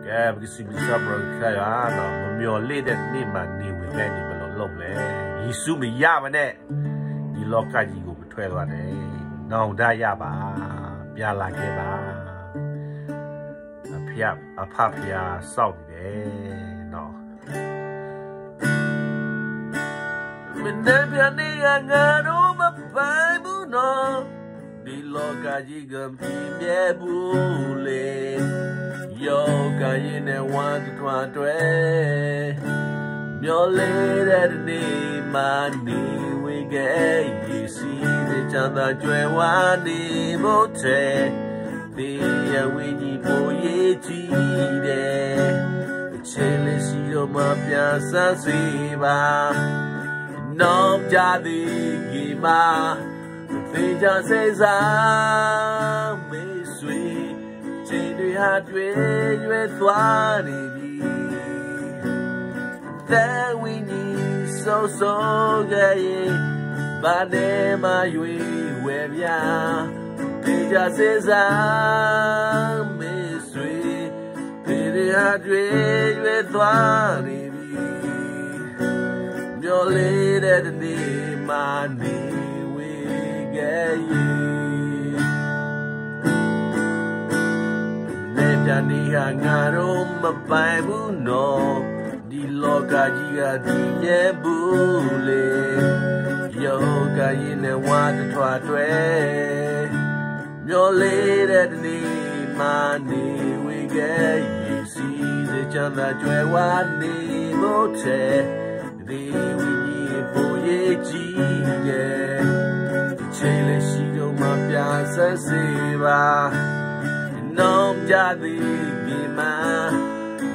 ကဲ ပကစံးဘျုးစံးပတြၢၤကစၢ်ယွၤ, မမျှော်လင့်တဲ့နေ့မှ နေဝင်ခဲ့ န့ၣ် ဘယ်လိုလုပ်လဲ. ယ့ၣ်ၡူးမ့ၢ်ယါဘၣ်န့ၣ် ဒီလောကကြီးကို မထွက်သွားနဲ့, နောင်တရပါ, ပြန်လာခဲ့ပါ, အဖဖခင်စောင့်နေတယ်. မနက်ဖြန်နေ့က ငါတို့မပိုင်ဘူးနော်, ဒီလောကကြီးက မတည်မြဲဘူးလေ, ရောဂါရည်နဲ့ ဝမ်းတထွားတွဲ, မျော်လင့်တဲ့တနေ့မှ နေဝင်ခဲ့, ရေစီးတဲ့ချမ်းသာကြွယ်ဝနေဖို့ထဲ, သင်ရဲ့ဝိညာဉ်ပိုရေးကြည့်တယ်, အချိန်လေးရှိတော့မှ ပြန်ဆန်းစေပါ, နောက်ကြသေးခင်မှာ သေချာစေစမ်း မိတ်ဆွေ, ချိန်တွေဟာ တွင်တွင်သွားနေပြီ, သက်ဝိညာဉ်ဆုံးဆုံးခဲ့ရင်, ဘာနဲ့မှရွေးဝယ်များ, သေချာစေစမ်း မိတ်ဆွေ, ချိန်တွေဟာ တွင်တွင်သွားနေပြီ, မျှော်လင့်တဲ့တနေ့မှ နေဝင်ခဲ့ရင်, မနက်ဖြန်နေ့က ငါတို့မပိုင်ဘူးနော်, ဒီလောကကြီးက တည်မြဲဘူးလေ, ရောဂါရည်နဲ့ ဝမ်းတထွားတွဲ, မျော်လင့်တဲ့တနေ့မှ နေဝင်ခဲ့, ရေစီးတဲ့ချမ်းသာကြွယ်ဝနေဖို့ထဲ, သင်ဝိညာဉ်ပိုရေးကြည့်တယ်, အချိန်လေးရှိတော့မှ ပြန်ဆန်းစေပါ, နောက်ကျသေးခင်မှာ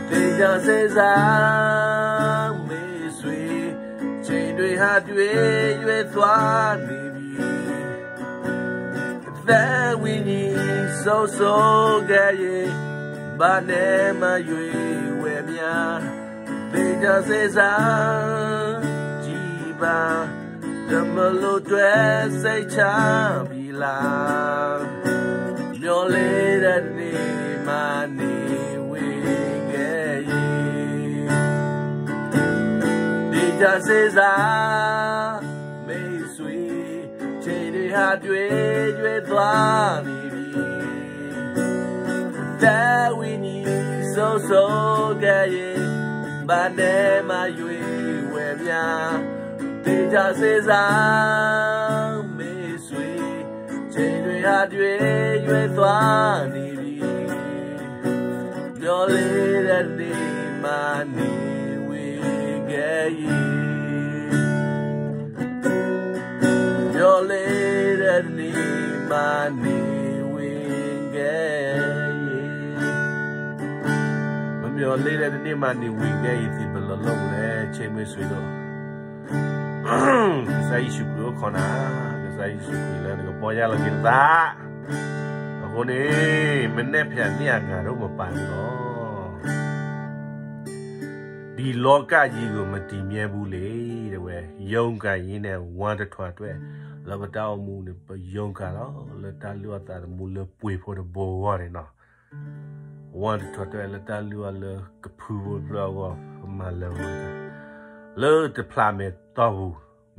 သေချာစေစမ်း မိတ်ဆွေ, ချိန်တွေဟာ တွင်တွင်သွားနေပြီ, သက်ဝိညာဉ်ဆုံးဆုံးခဲ့ရင်, ဘာနဲ့မှရွေးဝယ်များ, သေချာစေစမ်းကြည့်ပါ, တမလို့တွဲစိတ်ချပြီလား, မျှော်လင့်တဲ့တနေ့မှ နေဝင်ခဲ့ရင်, သေချာစေစမ်း မိတ်ဆွေ, ချိန်တွေဟာ တွင်တွင်သွားနေပြီ, သက်ဝိညာဉ်ဆုံးဆုံးခဲ့ရင်, ဘာနဲ့မှရွေးဝယ်များ, သေချာစေစမ်း မိတ်ဆွေ, ချိန်တွေဟာ တွင်တွင်သွားနေပြီ, မျှော်လင့်တဲ့တနေ့မှ နေဝင်ခဲ့ရင်, မျှော်လင့်တဲ့တနေ့မှ နေဝင်ခဲ့ရင်, မမျှော်လင့်တဲ့တနေ့မှ နေဝင်ခဲ့ရင် သင်ဘယ်လိုလုပ်မလဲ ချိန်မွေးဆွေတို့, ကစၢ်ယ့ၣ်ၡူးခရံာ်အိၣ်ခိးနၤ, ကစၢ်ယ့ၣ်ၡူးခရံာ်လၢနကပီၢ်ယၢ်လီၤက့ၤနသး, အဃိန့ၣ် မနက်ဖြန်နေ့က ငါတို့မပိုင်ဘူးနော်, ဒီလောကကြီးက မတည်မြဲဘူးလေ, တဲဝဲ, ရောဂါရည်နဲ့ ဝမ်းတထွားတွဲ, လၢပတၢ်အိၣ်မူန့ၣ် ပရောဂါလီၤ, လၢတၢ်လုၢ်အီၣ်သးသမူလၢပှ့ၤဖိတဘိအဂီၢ်န့ၣ်နီၤ, ဝမ်းတထွားတွဲ လၢတၢ်လုၢ်အီၣ်လၢကဖုဖိတဖျၢၣ်အဂီၢ် ပမၤလၢာ်ဂီၤတၢ်, လၢတဖျးမဲာ်တီၢ်ပူ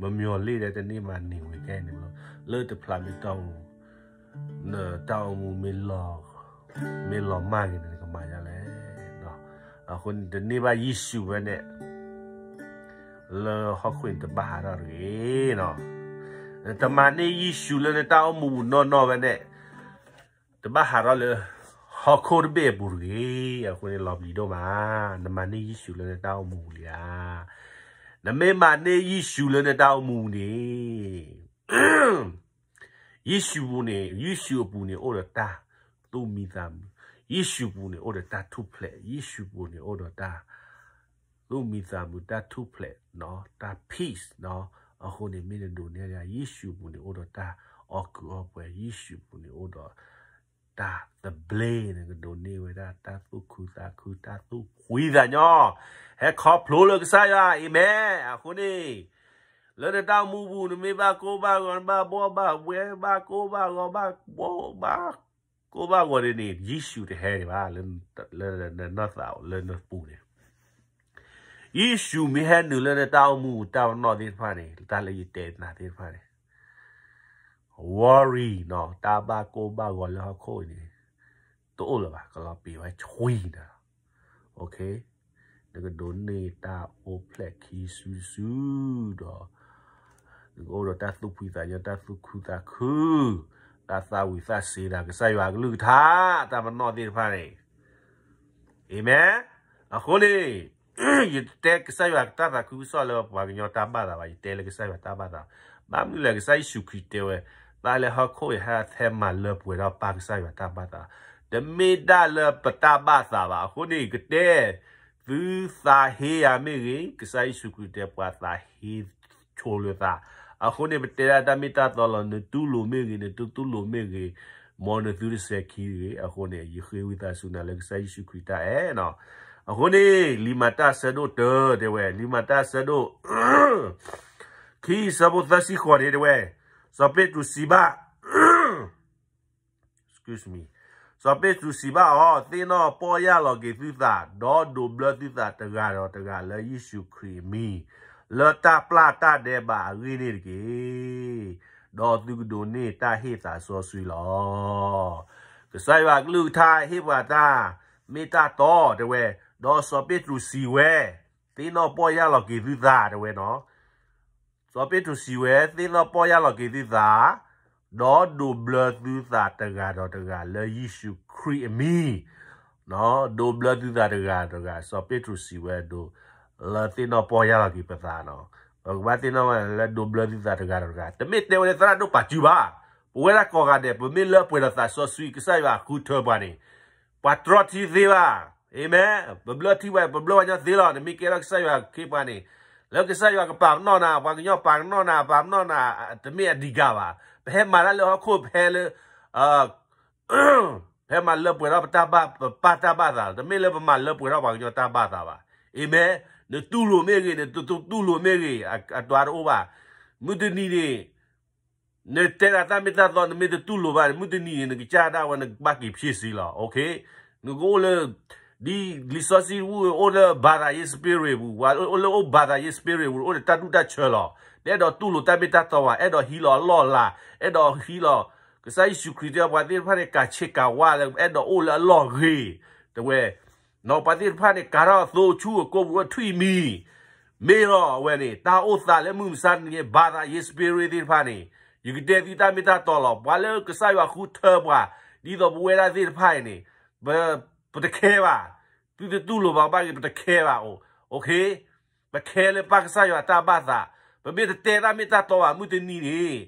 ၤ, မမျှော်လင့်တဲ့တနေ့မှ နေဝင်ခဲ့ရင် န့ၣ်လီၤ, လၢတဖျးမဲာ်တီၢ်ပူၤ နတၢ်အိၣ်မူမ့ၢ်လီၤ, မ့ၢ်လီၤမၢ်ဂ့ၤန့ၣ် နကမၤဒ်လဲၣ်. အဃိန့ၣ် တန့ၢ်ဘၣ်ယ့ၣ်ၡူးဝဲန့ၣ် လၢဟီၣ်ခိၣ်န့ၣ် တဘၣ်ဟးထီၣ်တဂ့ၤနီၤ. နတမၤန့ၢ်ယ့ၣ်ၡူးလၢနတၢ်အိၣ်မူပူၤနီၢ်နီၢ်ဝဲန့ၣ် တဘၣ်ဟးထီၣ်လၢဟီၣ်ခိၣ်တဘ့ၣ်အပူၤတဂ့ၤ. အဃိန့ၣ် လီၤပျံၤဒိၣ်မး, နမၤန့ၢ်ယ့ၣ်ၡူးလၢနတၢ်အိၣ်မူပူၤလံဧါ. နမ့ၢ်မၤန့ၢ်ယ့ၣ်ၡူးလၢနတၢ်အိၣ်မူပူၤန့ၣ် ယ့ၣ်ၡူးပူၤန့ၣ်, ယ့ၣ်ၡူးအပူၤန့ၣ် အိၣ်ဒီးတၢ်သူၣ်မံသးမုာ်, ယ့ၣ်ၡူးပူၤန့ၣ် အိၣ်ဒီးတၢ်ထူၣ်ဖျဲး, ယ့ၣ်ၡူးပူၤန့ၣ် အိၣ်ဒီးတၢ်သူၣ်မံသးမုာ်, တၢ်ထူၣ်ဖျဲးနီၤ, တၢ် peace နီၤ. အဃိန့ၣ် မ့ၢ်နဒိးန့ၢ်ဒၣ် ယ့ၣ်ၡူးပူၤန့ၣ် အိၣ်ဒီးတၢ်အီၣ်ကုးအီပှဲၤ, ယ့ၣ်ၡူးပူၤန့ၣ် အိၣ်ဒီးတၢ်သဘျ့, နကဒိးန့ၢ်ဝဲဒၣ် တၢ်သူၣ်ခုသးခု, တၢ်သူၣ်ဖှံသးညီ, ဟဲခီဖျိလၢကစၢ်ယွၤ, အၤမ့ၣ်. အဃိန့ၣ် လၢနတၢ်အိၣ်မူပူၤ နမ့ၢ်ဘၣ်ကိၢ်ဘၣ်ဂီၤ, နဘၣ်ဘှီဘၣ်ဝဲ, ဘၣ်ကိၢ်ဘၣ်ဂီၤ, ဘၣ်ဘှီဘၣ် ကိးဘၣ်ဂီၤန့ၣ်န့ၣ် ယ့ၣ်ၡူးတဟဲန့ၣ်ဘၣ် လၢနနီၢ်သးလၢနပူၤန့ၣ် ယ့ၣ်ၡူးမ့ၢ်ဟဲနုာ်လၢနတၢ်အိၣ်မူတၢ်ပနီၣ်သ့ၣ်တဖၣ်န့ၣ် တၢ်လၢယတဲနၤသ့ၣ်တဖၣ်န့ၣ် worry နီၤ တၢ်ဘၣ်ကိၢ်ဘၣ်ဂီၤလၢဟီၣ်ခိၣ်အံၤန့ၣ် တအိၣ်လၢၤဘၣ် ကလီၤပံာ်ဝဲဆှံနၤလီၤ. နကဒိးန့ၢ်တၢ်အိၣ်ဖျဲၣ်ခံစုတစုဒီး နကအိၣ်ဒီးတၢ်သူၣ်ဖှံသးညီ တၢ်သူၣ်ခုသးခု တၢ်သၣ်ဝံၤသးစ့ၤဒီး ကစၢ်ယွၤအကလုၢ်ကထါ တၢ်ပနီၣ်သ့ၣ်တဖၣ်န့ၣ် အၤမ့ၣ်. အဃိန့ၣ် ယတဲကစၢ်ယွၤတၢ်သးခုကစီၣ်လၢပှၤကညီတၢ်ဘၣ်သးဘၣ်, ယတဲလၢကစၢ်ယွၤတၢ်ဘၣ်သး. ဘၣ်မနုၤလဲၣ် ကစၢ်ယ့ၣ်ၡူးခရံာ်တဲဝဲ, တၢ်လၢဟီၣ်ခိၣ်အံၤ ဟဲထဲမၤလၢပှဲၤထီၣ်ပၢ်ကစၢ်ယွၤတၢ်ဘၣ်သး, တမ့ၢ်ဒၣ်လၢပတၢ်ဘၣ်သးဘၣ်. အဃိန့ၣ် ကတဲ သုသးဟ့ယၤမ့ၢ်ဂ့ၤ, ကစၢ်ယ့ၣ်ၡူးခရံာ်တဲပှၤသးဟ့ဆိလၢသး. အဃိန့ၣ် ပတဲဒၣ်တၢ်မ့ၢ်တၢ်တီလီၤ, နတူၢ်လိာ်မ့ၢ်ဂ့ၤ, နတတူၢ်လိာ်မ့ၢ်ဂ့ၤ, မ်နသုတစဲးခံဂ့ၤ. အဃိန့ၣ် ယဃ့ဝံသးစူၤနၤလၢကစၢ်ယ့ၣ်ၡူးခရံာ်တၢ်အဲၣ်နီၤ. အဃိန့ၣ် လံာ်မၤတၢ်ဆၢဒိၣ်တၢတဲဝဲ, လံာ်မၤတၢ်ဆၢဒိၣ် ခံဆၢဖိသၢဆံဃိးန့ၣ်တဲဝဲ, စီၤပ့းတရူးစံးဘၣ် စီၤပ့းတရူးစံးဘၣ်အီၤ, သ့ၣ်နီၣ်ပီၢ်ယၢ်လီၤက့ၤသုသး, ဒီးဒိးဘျၢသုသးတဂၤဒီးတဂၤလၢယ့ၣ်ၡူးခရံာ်အမံၤ, လၢတၢ်ပျၢ်တၢ်ဒဲးဘးအဂ့ၢ်န့ၣ်တက့ၢ်. ဒီးသုကဒိးန့ၢ်တၢ်ဟ့ၣ်သးစီဆှံလီၤ. ကစၢ်ယွၤအကလုၢ်ကထါဟ့ၣ်ပှၤတၢ်မ့ၢ်တၢ်တီတဲဝဲ, ဒီးစီၤပ့းတရူးစံးဝဲ, သ့ၣ်နီၣ်ပီၢ်ယၢ်လီၤက့ၤသုသးတဲဝဲနီၤ. စီၤပ့းတရူးစံးဝဲ, သ့ၣ်နီၣ်ပီၢ်ယၢ်လီၤက့ၤသုသး, ဒီးဒိးဘျၢသုသးတဂၤဒီးတဂၤလၢယ့ၣ်ၡူးခရံာ်အမံၤ, ဒိးဘျၢသုသးတဂၤဒီးတဂၤ, စီၤပ့းတရူးစံးဝဲဒိး, လၢသ့ၣ်နီၣ်ပီၢ်ယၢ်လီၤက့ၤပသးနီၤ, ပကဘၣ်သ့ၣ်နီၣ်ဝဲလၢဒိးဘျၢသုသးတဂၤဒီးတဂၤ, တမ့ၢ်တဲဝဲလၢသရၣ်ဒိၣ်ပာ်စုဘၣ်, ပဝဲဒၣ်ကိးဂၤဒဲး ပမ့ၢ်လၢပှဲၤဒီးသးစီဆှံ ကစၢ်ယွၤဃုထၢပှၤန့ၣ် ပှၤတြီထံသ့ဘၣ်. အၤမ့ၣ်. ပဘျၢထံပှၤ ပဘျၢပှၤကညီသ့လီၤ. နမ့ၢ်ကဲထီၣ်ကစၢ်ယွၤအခ့အပှၤန့ၣ်, လၢကစၢ်ယွၤကပာ်ပနီၣ်နၤ, ပှၤကညီပာ်ပနီၣ်နၤ, ပာ်ပနီၣ်နၤ, တမ့ၢ်အဓိကဘၣ်. ပဟဲမၤတၢ်လၢဟီၣ်ခိၣ် ပဟဲလၢ ပဟဲမၤလၢပှဲၤထီၣ်ပတၢ်ဘၣ်, ပပၢ်တၢ်ဘၣ်သး, တမ့ၢ်လၢပမၤလၢပှဲၤထီၣ်ပှၤကညီတၢ်ဘၣ်သးဘၣ်. အၤမ့ၣ်. နတူၢ်လိာ်မ့ၢ်ဂ့ၤ, နတတူၢ်လိာ်မ့ၢ်ဂ့ၤ, အတၢ်တအိၣ်ဘၣ်. မုၢ်တနံၤန့ၣ် နတဲဒၣ်တၢ်မ့ၢ်တၢ်တီ နမ့ၢ်တတူၢ်လိာ်ဘၣ်န့ၣ် မုၢ်တနံၤန့ၣ် နကစၢ်ဒၣ်ဝဲ နကဘၣ်က့ၤဖျ့ၣ်စ့လီၤ. နကအိၣ်လၢ ဒ်လံာ်စီဆှံပူၤ အိၣ်လၢ ဘာသာရေး spirit ပူၤ, ပှၤလၢအိၣ် ဘာသာရေး spirit ပူၤ အိၣ်ဒီးတၢ်ဒူၣ်တၢ်ဆၢလီၤ. တအဲၣ်ဒိးတူၢ်လိာ်တၢ်မ့ၢ်တၢ်တီဘၣ်, အဲၣ်ဒိးဟံးလီၤအလီၢ်အလၤ, အဲၣ်ဒိးဟံးလီၤ, ကစၢ်ယ့ၣ်ၡူးခရံာ်တဲပှၤသ့ၣ်တဖၣ်န့ၣ် ကးဆ့ကးဝါလၢ အဲၣ်ဒိးအိၣ်လၢအလီၢ်ဂ့ၤ, တဲဝဲ ပှၤသ့ၣ်တဖၣ်န့ၣ် ကးထီၣ်အသိအဆူၣ်အကိၢ်ပူၤအထွံၣ်မံၤ, မ့ၢ်လီၤအဝဲန့ၣ် တၢ်အိၣ်သးလၢမုၢ်မဆါတနံၤ ဘာသာရေး spirit သ့ၣ်တဖၣ်န့ၣ်, ယကတဲသုတၢ်မ့ၢ်တၢ်တီလီၤ. ပှၤလၢကစၢ်ယွၤဃုထၢပှၤ, ဒ်သိးပဝဲဒၣ်သ့ၣ်တဖၣ်အံၤန့ၣ်, ပတခဲဘၣ်, သုတတူၢ်လိာ်ဘၣ်ဘၣ်ဂ့ၤ ပတခဲဘၣ်, အိၣ်, ပခဲလၢပၢ်ကစၢ်ယွၤတၢ်ဘၣ်သး, ပမ့ၢ်တတဲတၢ်မ့ၢ်တၢ်တီဘၣ် မုၢ်တနံၤန့ၣ်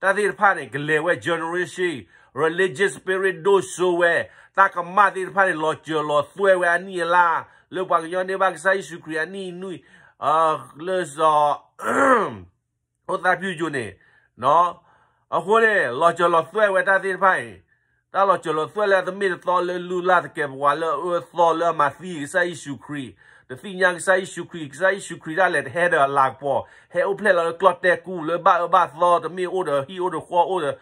တၢ်သ့ၣ်တဖၣ်န့ၣ် ကလဲၤဝဲ generation, religious spirit ဒိၣ်စိဝဲ, တၢ်ကမၣ်သ့ၣ်တဖၣ်န့ၣ် လီၤစၢၤလီၤသွဲၣ်ဝဲအနံၣ်အလါ, လၢပှၤကညီန့ၢ်ဘၣ်ကစၢ်ယ့ၣ်ၡူးခရံာ်အနံၣ်နွံ, လၢစီၤ အိၣ်သးပျူၣ်ကၠိန့ၣ်, အဃိန့ၣ် လီၤစၢၤလီၤသွဲၣ်ဝဲတၢ်သ့ၣ်တဖၣ်အံၤ, တၢ်လီၤစၢၤလီၤသွဲၣ်လၢအတမ့ၢ်တသီလၢလုၢ်လၢ်သကဲးပဝး လၢအအၢအသီ လၢအမၤသံကစၢ်ယ့ၣ်ၡူးခရံာ်, တသ့ၣ်ညါကစၢ်ယ့ၣ်ၡူးခရံာ်, ကစၢ်ယ့ၣ်ၡူးခရံာ်ဒၣ်လဲာ်တဟဲဒီးအလၤကပီၤ, ဟဲအိၣ်ဖျဲၣ်လီၤလၢကျီၢ်တဲကူ လၢဘၣ်အၢဘၣ်သီ တမ့ၢ်အိၣ်ဒီးဟံၣ်အိၣ်ဒီးဃီ အိၣ်ဒီး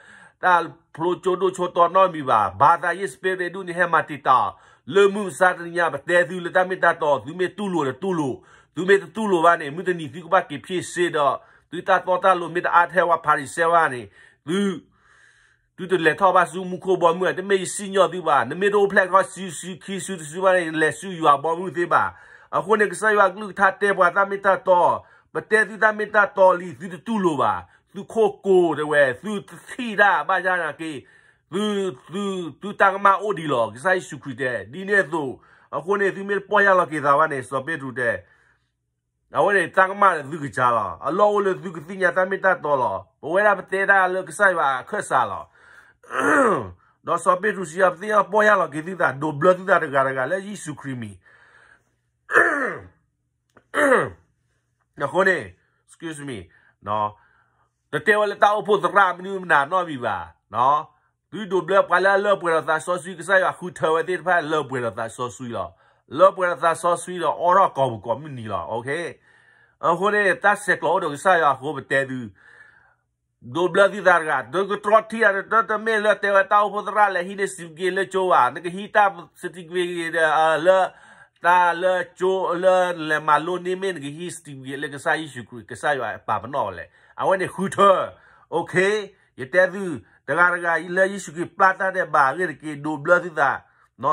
တၢ်ဖျိကၠိဒိၣ်ဆိတီနီတမံၤဘၣ်. ဘာသာရေး spirit ဒူၣ်န့ၣ် ဟဲမၤတံာ်တာ်အီၤ, လၢမုၢ်မဆါတနံၤညါ ပတဲသုလၢတၢ်မ့ၢ်တၢ်တီ သုမ့ၢ်တူၢ်လိာ်တတူၢ်လိာ်, သုမ့ၢ်တတူၢ်လိာ်ဘၣ်န့ၣ် မုၢ်တနံၤသုကဘၣ်က့ၤဖျ့ၣ်စ့ဒီး, သုတၢ်တီတၢ်လိၤမ့ၢ်တအါထဲဝဲဖၤရံၤၡဲဘၣ်န့ၣ်, သု သုတလဲၤထီၣ်ဘၣ်ဆူမူခိၣ်ဘီမုၢ်ဧါ, တမ့ၢ်ယစံၣ်ညီၣ်သုဘၣ်, နမ့ၢ်တအိၣ်ဖျဲၣ်ထီၣ်စုခံစုတစုဘၣ်န့ၣ် နလဲၤဆူယွၤဘီမုၢ်သ့ဘၣ်. အဃိန့ၣ် ကစၢ်ယွၤကလုၢ်ကထါတဲပှၤတၢ်မ့ၢ်တၢ်တီ, ပတဲသုတၢ်မ့ၢ်တၢ်တီလံ သုတတူၢ်လိာ်ဘၣ်, သုခိၣ်ကိၤတဲဝဲ, သုတထံၣ်တၢ်ဘၣ်ယါနာ်က့, သု သု သုတၢ်ကမၣ်အိၣ်ဒံးလီၤ, ကစၢ်ယ့ၣ်ၡူးခရံာ်တဲ, ဒ်န့ၣ်အသိး, အဃိန့ၣ် သုမ့ၢ်တပီၢ်ယၢ်လီၤက့ၤသးဘၣ်န့ၣ် စီၤပ့းတရူးတဲ အဝဲန့ၣ် တၢ်ကမၣ်လၢသုကစၢ်လီၤ. အလီၢ်အိၣ်လၢသုကသ့ၣ်ညါတၢ်မ့ၢ်တၢ်တီလီၤ. ပဝဲဒၣ်ပတဲတၢ်လၢကစၢ်ယွၤအခၢၣ်စးလီၤ. ဒီးစီၤပ့းတရူးစံးအီၤ ပသ့ၣ်ညါပီၢ်ယၢ်လီၤက့ၤသုသး, ဒိးဘျၢသုသးတဂၤတဂၤလၢယ့ၣ်ၡူးခရံာ်မံၤ အဃိန့ၣ်, excuse me, တတဲဝဲလၢတၢ်အိၣ်ဖှိၣ်သရၣ်မနုၤမနုၤနီတမံၤဘၣ်. သုဒိးဘျၢပှၤလၢအလၢပှဲၤဒီးသးစီဆှံ ကစၢ်ယွၤဃုထၢဝဲသ့ၣ်တဖၣ်လၢပှဲၤဒီးသးစီဆှံလီၤ. လၢပှဲၤဒီးသးစီဆှံဒီးအိးထီၣ်ကိာ်ပူၤကိးမုၢ်နံၤလီၤ. အဃိန့ၣ် တၢ်ဆဲးကျိးအိၣ်ဒီးကစၢ်ယွၤအဃိပတဲသု ဒိးဘျၢသုသးတဂၤ တကတြီထံဧါ, တမ့ၢ်လၢတဲဝဲတၢ်အိၣ်ဖှိၣ်သရၣ်လဲၤဟံးန့ၢ် certificate လၢကၠိဘၣ်, နကဟံးတၢ် certificate ဒီး လၢ တၢ်လၢကၠိ လၢလဲၤမၤလိန့ၢ်မ့ၢ် နကဟံး certificate လၢကစၢ်ယ့ၣ်ၡူးခရံာ် ကစၢ်ယွၤပာ်ပနီၣ်ဝဲလဲၣ်. အဝဲန့ၣ်ဃုထၢ, OK, ယတဲသု, တဂၤတဂၤလၢယ့ၣ်ၡူးခရံာ်ပျၢ်တၢ်ဒဲးဘးအဂ့ၢ်တက့ၢ် ဒိးဘျၢသုသး,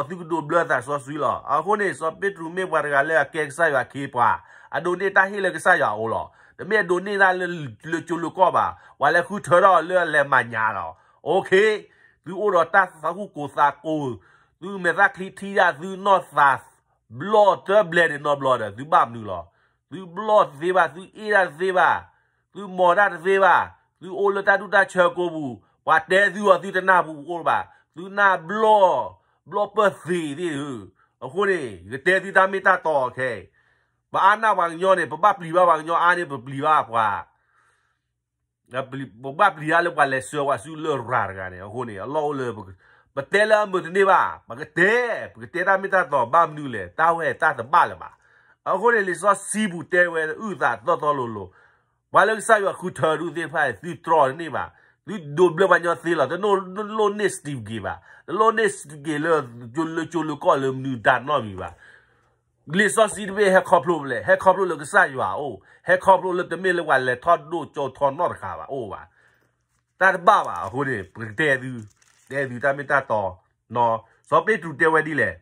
သုကဒိးဘျၢသးစီဆှံလီၤ. အဃိန့ၣ် စီၤပ့းတရူးမ့ၢ်ပှၤတဂၤလၢအကဲကစၢ်ယွၤခ့ပှၤ, အဒိးန့ၢ်တၢ်ဟ့ၣ်လၢကစၢ်ယွၤအအိၣ်လီၤ. တမ့ၢ်အဒိးန့ၢ်တၢ်လၢ လၢကၠိလၢကီၢ်ဘၣ်, ပှၤလဲၤဃုထၢထီၣ်အီၤလၢအလဲၤမၤညၣ်လီၤ. OK, သုအိၣ်ဒီးတၢ်သးကူၣ်ကိၢ်သးကိၢ်, သုမဲာ်သၣ်ချံထံၣ်ဒၣ် သုနီၢ်သးဘျီၣ်တဘျဲၣ်န့ၣ်နီတဘျီဒီး သုဘၣ်မနုၤလီၤ. သုဘျီၣ်တသ့ဘၣ်, သုအ့ၣ်တၢ်တသ့ဘၣ်, သုမီၤတၢ်တသ့ဘၣ်, သုအိၣ်လၢတၢ်ဒူၣ်တၢ်ဆၢကိပူၤ, ပှၤတဲသုအီၤ သုတနၢ်ပူၤအိၣ်ဘၣ်, သုနၢ်ဘျီၣ်, ဘျီၣ်ပၢၢ်သ့သ့ၣ်ဧၢ. အဃိန့ၣ် ယကတဲသုတၢ်မ့ၢ်တၢ်တီအခဲအံၤ, ပအါနၢ်ပှၤကညီန့ၣ် ပဘၣ်ပျံၤဘၣ်ပှၤကညီအါန့ၣ် ပပျံၤဘၣ်ပှၤ ပဘၣ်ပျံၤတၢ်လၢပှၤလဲၤဆှၢပှၤဆူလရာ်တဂၤန့ၣ်. အဃိန့ၣ် အလီၢ်အိၣ်လၢ ပတဲလၢအမုာ်တန့ၢ်ဘၣ်, ပကတဲ, ပကတဲတၢ်မ့ၢ်တၢ်တီဘၣ်မနုၤလဲၣ်, တၢ်ဝဲတၢ်တဘၣ်လၢၤဘၣ်. အဃိန့ၣ် လံာ်စီဆှံပူၤတဲဝဲအုၣ်သးတီတီလိၤလိၤ, ပှၤလၢကစၢ်ယွၤဃုထၢဒုးသ့ၣ်တဖၣ်န့ၣ် သုတြီတန့ၢ်ဘၣ်, သုဒိးဘျၢပှၤကညီသ့လီၤ, တလိၣ်န့ၢ် certificate ဘၣ်, တလိၣ်န့ၢ် certificate လၢ လၢကၠိလၢကီၢ်လၢမနုၤတၢ်နီတမံၤဘၣ်. လံာ်စီဆှံတဘ့ၣ်ဟဲခီဖျိလဲၣ်, ဟဲခီဖျိလၢကစၢ်ယွၤအအိၣ်, ဟဲခီဖျိလၢတမ့ၢ်လၢပှၤလဲၤထီၣ်ဒိၣ်ကၠိထီၣ်နီတခါဘၣ် အိၣ်ဘၣ်, တၢ်တဘၣ်ဘၣ်. အဃိန့ၣ် ပကတဲသု, တဲသုတၢ်မ့ၢ်တၢ်တီ, စီၤပ့းတရူးတဲဝဲဒ်လဲၣ်,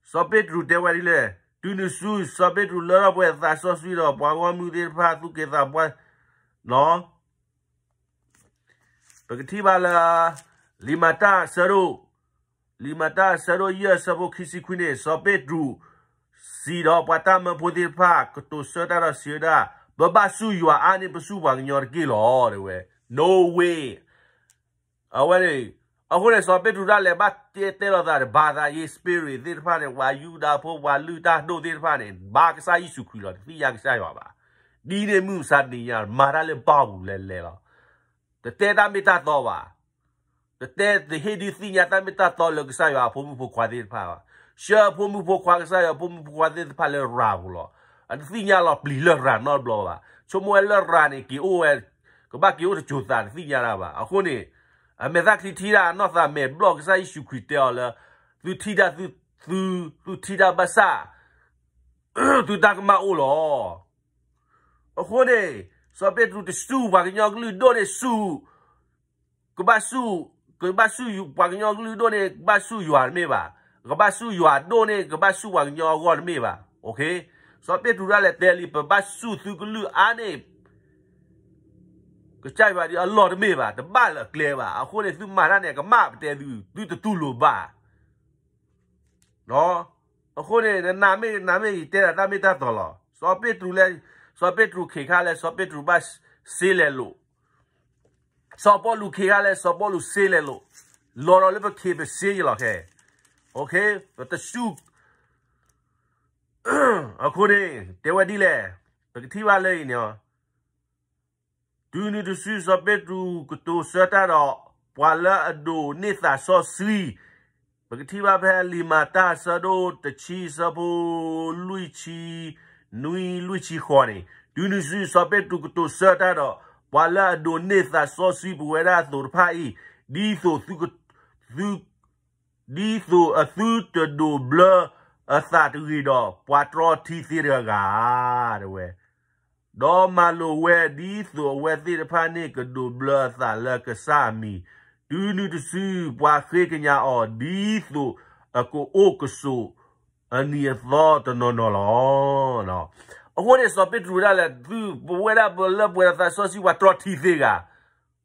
စီၤပ့းတရူးတဲဝဲဒ်လဲၣ်, တုၤနုၤဆူ စီၤပ့းတရူးလၢထီၣ်ပှဲၤသးစီဆှံဒီး ပှၤဂီၢ်မုၢ်သ့ၣ်တဖၣ်သူၣ်က့သးပှၢ်, ပကထံၣ်ဘၣ်လၢ လံာ်မၤတၢ်အဆၢဒိၣ်, လံာ်မၤတၢ်အဆၢဒိၣ်ယဲၢ်အဆၢဖိခံဆံခွံန့ၣ်, စီၤပ့းတရူးစံးဒီးပှၤတၢ်မၢဖိသ့ၣ်တဖၣ် ကတိၤဆၢတၢ်ဒီးစံးဝဲဒၣ်, ပဘၣ်ဆူၣ်ယွၤအါန့ၢ် ပဆူၣ်ပှၤကညီတက့ၢ်လီၤ တဲဝဲ, No way. အဝဲန့ၣ်, အဃိန့ၣ် စီၤပ့းတရူးဒၣ်လဲာ်ဘၣ်တဲတဲလီၤသးဒီး ဘၤသးယ့ spirit သ့ၣ်တဖၣ်န့ၣ်, ပှၤယူဒၤဖိ ပှၤလုၢ်တၢ်ဒိၣ်သ့ၣ်တဖၣ်န့ၣ် ဘါကစၢ်ယ့ၣ်ၡူးခရံာ်လီၤ, တသ့ၣ်ညါကစၢ်ယွၤဘၣ်. ဒ်န့ၣ်မုၢ်မဆါတနံၤညါ မၤတၢ်လၢဘီပူၤလဲၤလဲၤလီၤ. တတဲတၢ်မ့ၢ်တၢ်တီဘၣ်. တတဲတဟ့ၣ်ဒုးသ့ၣ်ညါတၢ်မ့ၢ်တၢ်တီလၢကစၢ်ယွၤအဖိမုၣ်ဖိခွါသ့ၣ်တဖၣ်ဘၣ်. ဆှၢအဖိမုၣ်ဖိခွါ ကစၢ်ယွၤအဖိမုၣ်ဖိခွါသ့ၣ်တဖၣ်လၢရၤပူၤလီၤ. အတသ့ၣ်ညါလီၤပျံၤလၢရၤနီတဘျီဘၣ်. ဆိကမိၣ်ဝဲလၢရၤန့ၣ် က့ၤအိၣ်ဝဲ, ကဘၣ်က့ၤအိၣ်တစိၤသးတသ့ၣ်ညါတၢ်ဘၣ်. အဃိန့ၣ် အမဲာ်သၣ်ချံထံၣ်ဒၣ် အနီၢ်သးမဲာ်ဘျီၣ် ကစၢ်ယ့ၣ်ၡူးခရံာ်တဲအီၤလၢ သုထံၣ်တၢ်သု, သု, သုထံၣ်တၢ်ဘၣ်ဆၣ် သုတၢ်ကမၣ်အိၣ်လီၤ. အဃိန့ၣ် စီၤပ့းတရူးတဆူၣ်ပှၤကညီကလုာ်ဒိၣ်န့ၣ်ဆူၣ်, ကဘၣ်ဆူၣ်, ကဘၣ်ဆူၣ်ပှၤကညီကလုာ်ဒိၣ်န့ၣ် ကဘၣ်ဆူၣ်ယွၤတမ့ၢ်ဘၣ်. ကဘၣ်ဆူၣ်ယွၤဒိၣ်န့ၣ် ကဘၣ်ဆူၣ်ပှၤကညီအဂီၢ်တမ့ၢ်ဘၣ်. စီၤပ့းတရူးဒၣ်လဲာ်တဲလံ ပဘၣ်ဆူၣ်သုကလုာ်အါန့ၢ် ကစၢ်ယွၤဒ်အလီၢ်တမ့ၢ်ဘၣ်, တဘၣ်လၢအကျဲဘၣ်. အဃိန့ၣ် သုမၤတၢ်န့ၣ် အကမၣ်ပတဲသု, သုတတူၢ်လိာ်ဘၣ်. အဃိန့ၣ် နမ့ၢ်, နမ့ၢ်ယတဲဒၣ်တၢ်မ့ၢ်တၢ်တီလီၤ. စီၤပ့းတရူးလဲၤ, စီၤပ့းတရူးခ့ခါလဲၣ်, စီၤပ့းတရူးဘၣ်စ့လဲၤလိာ်. စီၤပီလူးခ့ခါလဲၣ်, စီၤပီလူးစ့လဲၤလိာ်. လီၤဒီးလၢပခ့ပစ့ယလီၤခဲ, ပတဆူၣ်. အဃိန့ၣ် တဲဝဲဒ်လဲၣ်, ပကထံၣ်ဘၣ်လၢအံၤန့ၣ် တုၤနုၤတစု စီၤပ့းတရူးကတိၤဆၢတၢ်ဒီး ပှၤလၢအဒိးန့ၢ်သးစီဆှံ, ပကထံၣ်ဘၣ်ဖဲလံာ်မၤတၢ်အဆၢဒိၣ်တဆံ အဆၢဖိလွံၢ်ဆံနွံ လွံၢ်ဆံဃိးန့ၣ်, တုၤနုၤတစု စီၤပ့းတရူးကတိၤဆၢတၢ်ဒီး ပှၤလၢအဒိးန့ၢ်သးစီဆှံပဝဲဒၣ်အသိးတဖၣ်အံၤ, ဒ်သိးသု, သု ဒ်သိးအသုတဒိးဘျၢအသးတဂ့ၤဒီး ပှၤတြီထံသ့တဂၤဂၤ, တဲဝဲ, ဒီးမၤလိာ်ဝဲ ဒ်သိးအဝဲသ့ၣ်တဖၣ်န့ၣ် ကဒိးဘျၢအသးလၢကစၢ်အမံၤ, တုၤနုၤတစု ပှၤဃ့ကညးအီၤ ဒ်သိးအကအိၣ်ကဆိးအနံၤအသီတနီၤနီၤလီၤ. အဃိန့ၣ် စီၤပ့းတရူးဒၣ်လဲာ် သုပဝဲဒၣ်ပလၢပှဲၤဒီးသးစီဆှံ ပှၤတြီထံသ့ဂၤ,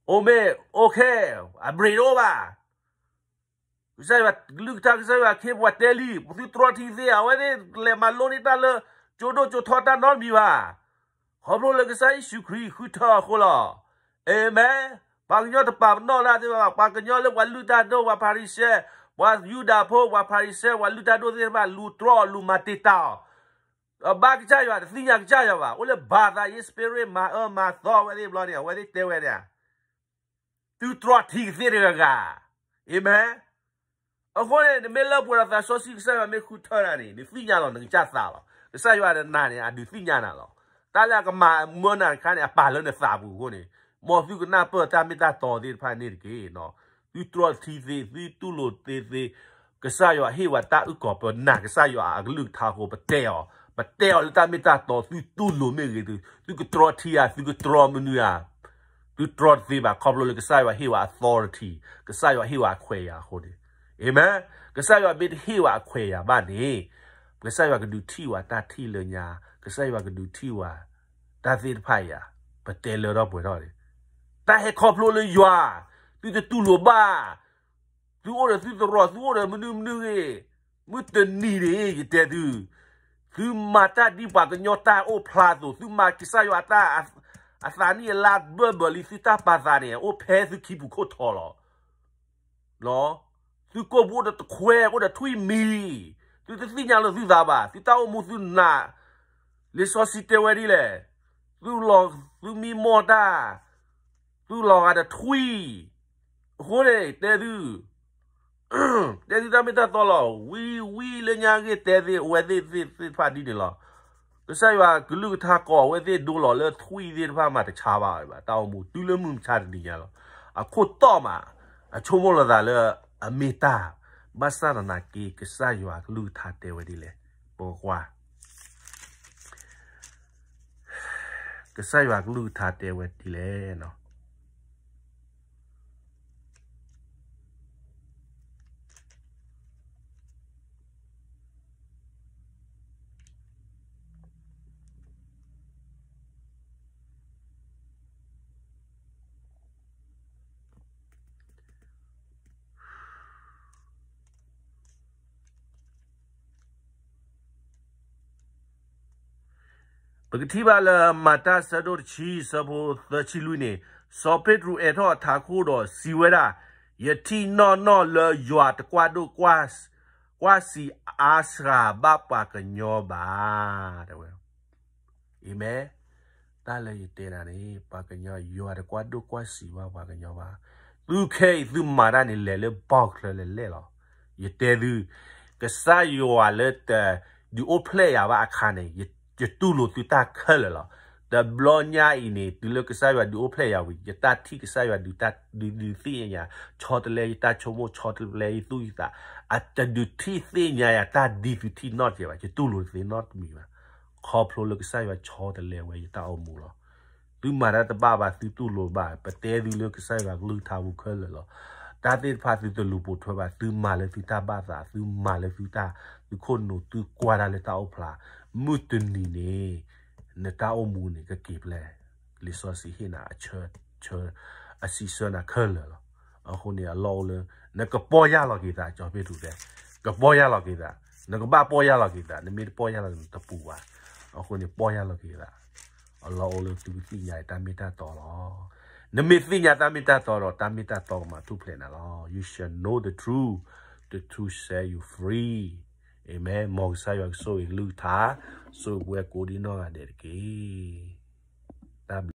အိၣ်မ့ၢ်, အိၣ်ခဲ, အဘြ့းတအိၣ်ဘၣ်. ကစၢ်ယွၤကလုၢ်ကထါ ကစၢ်ယွၤခ့ပှၤတဲလံ, ပသုတြီထံသ့ဧါ, အဝဲသ့ၣ်လဲၤမၤလိန့ၢ်တၢ်လၢ ကၠိဒိၣ်ကၠိထီတၢ်နီတမံၤဘၣ်. ခီဖျိလၢကစၢ်ယ့ၣ်ၡူးခရံာ်ဃုထၢအဃိလီၤ. အၤမ့ၣ်. ပှၤကညီတပာ်ပနီၣ်တၢ်သ့ၣ်တဖၣ်ဘၣ်. ပှၤကညီလၢပှၤလုၢ်တၢ်ဒိၣ် ပှၤဖၤရံၤၡဲ, ပှၤယူဒၤဖိ ပှၤဖၤရံၤၡဲ ပှၤလုၢ်တၢ်ဒိၣ်သ့ၣ်တဖၣ် လူၤတြီအီၤ လူၤမၤတံာ်တာ်အီၤ, အဘါကစၢ်ယွၤ တသ့ၣ်ညါကစၢ်ယွၤဘၣ်. အိၣ်လၢဘၤသးယ့ spirit မၤအၢမၤသီအဝဲသ့ၣ်တဘျီန့ၣ် အဝဲသ့ၣ်တဲဝဲဒၣ် သုတြီထံကသ့တဂၤဂၤ, အၤမ့ၣ်. အဃိန့ၣ် နမ့ၢ်လၢပှဲၤဒီးသးစီဆှံ ကစၢ်ယွၤမ့ၢ်ဃုထၢနၤန့ၣ် နသ့ၣ်ညါလီၤ နကစၢ်သးလီၤ. ကစၢ်ယွၤဒီးနၤန့ၣ် အဒုးသ့ၣ်ညါနၤလီၤ. တၢ်လၢအကမၤမၢနၤတခါန့ၣ် အပာ်လၢနသးပူၤအဃိန့ၣ်, မ်သုကနၢ်ပၢၢ်တၢ်မ့ၢ်တၢ်တီသ့ၣ်တဖၣ်န့ၣ်တက့ၢ်. သုတြီထံသ့, သုတူၢ်လိာ်သ့သ့, ကစၢ်ယွၤဟ့ၣ်ဝဲတၢ်အုၣ်ကီၤ, ပနာ်ကစၢ်ယွၤအကလုၢ်ကထါအဃိ ပတဲအီၤ, ပတဲအီၤလၢတၢ်မ့ၢ်တၢ်တီ, သုတူၢ်လိာ်မ့ၢ်ဂ့ၤ, သုကတြီထံဧါ, သုကတြီမနုၤဧါ, သုတြီတသ့ဘၣ်, ခီဖျိလၢကစၢ်ယွၤဟ့ၣ်ဝဲ authority, ကစၢ်ယွၤဟ့ၣ်ဝဲအခွဲးယာ်အဃိန့ၣ်, အၤမ့ၣ်, ကစၢ်ယွၤမ့ၢ်တဟ့ၣ်ဝဲအခွဲးယာ်ဘၣ်န့ၣ်, ကစၢ်ယွၤကဒုးထံၣ်ဝဲတၢ်ထံၣ်လၢညါ, ကစၢ်ယွၤကဒုးထံၣ်ဝဲ တၢ်သ့ၣ်တဖၣ်အံၤဧါ, ပတဲလၢထီၣ်ပှဲၤထီၣ်န့ၣ်, တၢ်ဟဲခီဖျိလၢယွၤ, သုတတူၢ်လိာ်ဘၣ်, သုအိၣ်ဒီးသုသရိာ်, သုအိၣ်ဒီးမနုၤမနုၤဂ့ၤ, မုၢ်တနံၤန့ၣ် ယတဲသု, သုမၤတၢ်ဒ်ပှၤကညီတၢ်အိၣ်ဖျါအသိး, သုမၤကစၢ်ယွၤတၢ်, အသးနံၣ်အလါဘၢၣ်ဘၢၣ်လံ, သုတၢ်ပာ်သးန့ၣ် အိၣ်ဖဲသုခံပူၤခိၣ်ထီလီၤ. သုကိၢ်ပူၤအိၣ်ဒီးတခွဲ, အိၣ်ဒီးထွံၣ်မံၤ, သုတသ့ၣ်ညါလၢသုသးဘၣ်, သုတၢ်အိၣ်မူသုနာ်, လံာ်စီဆှံတဲဝဲဒ်လဲၣ်, သုလီၤ, သုမံမီၢ်တၢ်, သုလီၤဂာ်ဒီးထွံၣ်, အဃိန့ၣ် တဲသု, တဲသုတၢ်မ့ၢ်တၢ်တီလီၤ, ဝံဝံလၢညါဂ့ၢ်တဲသ့ၣ်, အဝဲသ့ၣ်သ့ၣ်တဖၣ်ဒ်န့ၣ်လီၤ. ကစၢ်ယွၤကလုၢ်ကထါကိးအဝဲသ့ၣ်ဒိလီၤလၢထွံၣ်သ့ၣ်တဖၣ်မးတဆါဘၣ်ဝဲဘၣ်, တၢ်အိၣ်မူတုၤလၢမုၢ်မဆါတနံၤညါလီၤ. အခိၣ်တီမး, အဆိကမိၣ်လီၤသးလၢအမ့ၢ်တၢ်, ဘၣ်ဆၣ်သနာ်က့ ကစၢ်ယွၤကလုၢ်ကထါတဲဝဲဒ်လဲၣ်, ပကွၢ် ကစၢ်ယွၤကလုၢ်ကထါတဲဝဲဒ်လဲၣ်. ပကထံၣ်ဘၣ်လၢမၤတၢ်ဆၢဒိၣ်တဆံ ဆၢဖိသၢဆံလွံၢ်န့ၣ်, စီၤပ့းတရူးအဲၣ်ထီၣ်အထးခိၣ်ဒီးစံးဝဲဒၣ်, ယထံၣ်နီၢ်နီၢ်လၢယွၤတကွၢ်ဒိၣ်ကွၢ်, ကွၢ်စံးအါစှၤဘၣ်ပှၤကညီဘၣ်, တဲဝဲ အၤမ့ၣ်, တၢ်လၢယတဲနၤန့ၣ် ပှၤကညီ ယွၤတကွၢ်ဒိၣ်ကွၢ်စံးဘၣ်ပှၤကညီဘၣ်. သုခဲအံၤသုမၤတၢ်န့ၣ် လဲၤလၢဘီချၢလဲၤလဲၣ်လီၤ. ယတဲသု, ကစၢ်ယွၤလၢတဒုးအိၣ်ဖျဲၣ်ယၤဘၣ်အခါန့ၣ်, ယတူၢ်လိာ်သုတၢ်ခဲလၢာ်လီၤ. တဘျီညါအံၤန့ၣ် တုၤလၢကစၢ်ယွၤဒုးအိၣ်ဖျဲၣ်ယၤဝံၤ ယတၢ်ထံၣ်ကစၢ်ယွၤဒုး, ဒုးသ့ၣ်ညါ, ဆီတလဲယတၢ်ဆိကမိၣ်, ဆီတလဲယသူၣ်ယသး, အတဒုးထံၣ်သ့ၣ်ညါယၤတၢ်ဒ်သုထံၣ်နီတစဲးဘၣ်, ယတူၢ်လိာ်တသ့နီတမံၤဘၣ်. ခီဖျိလၢကစၢ်ယွၤဆီတလဲဝဲယတၢ်အိၣ်မူလီၤ. သုမၤတၢ်တဘၣ်ဘၣ် သုတူၢ်လိာ်ဘၣ်, ပတဲသုလၢကစၢ်ယွၤကလုၢ်ကထါပူၤခဲလၢာ်လီၤ. တၢ်သ့ၣ်တဖၣ်သုတလူၤပိာ်ထွဲဘၣ်, သုမၤလၢသုတၢ်ဘၣ်သး, သုမၤလၢသုတၢ်, သုခိၣ်နူာ်, သုကွၢ်တၢ်လၢတၢ်အိၣ်ဖျါ, မုၢ်တနံၤန့ၣ် နတၢ်အိၣ်မူန့ၣ်ကက့ၤဖဲလဲၣ်. လံာ်စီဆှံဟ့ၣ်နၤအဆၢ, ဆၢ, အစံးဆၢနၤခဲလၢာ်လီၤ. အဃိန့ၣ်အလီၢ်အိၣ်လၢ နကပီၢ်ယၢ်လီၤက့ၤသး, ကၠီၤပ့းတရူးတဲ, ကပီၢ်ယၢ်လီၤက့ၤသး, နကဘၣ်ပီၢ်ယၢ်လီၤက့ၤသး, နမ့ၢ်တပီၢ်ယၢ်လီၤက့ၤ နတပူၤဘၣ်. အဃိန့ၣ် ပီၢ်ယၢ်လီၤက့ၤသး, အလီၢ်အိၣ်လၢသုကသ့ၣ်ညါတၢ်မ့ၢ်တၢ်တီလီၤ. နမ့ၢ်သ့ၣ်ညါတၢ်မ့ၢ်တၢ်တီဒီး တၢ်မ့ၢ်တၢ်တီကမၤထူၣ်ဖျဲးနၤလီၤ. You shall know the truth, the truth set you free. အၤမ့ၣ်. မ်ကစၢ်ယွၤကဆိၣ်ဂ့ၤကလုၢ်ကထါ, ဆိၣ်ဂ့ၤပဝဲကိးဒံနီၢ်ဂၤဒဲးတက့ၢ်.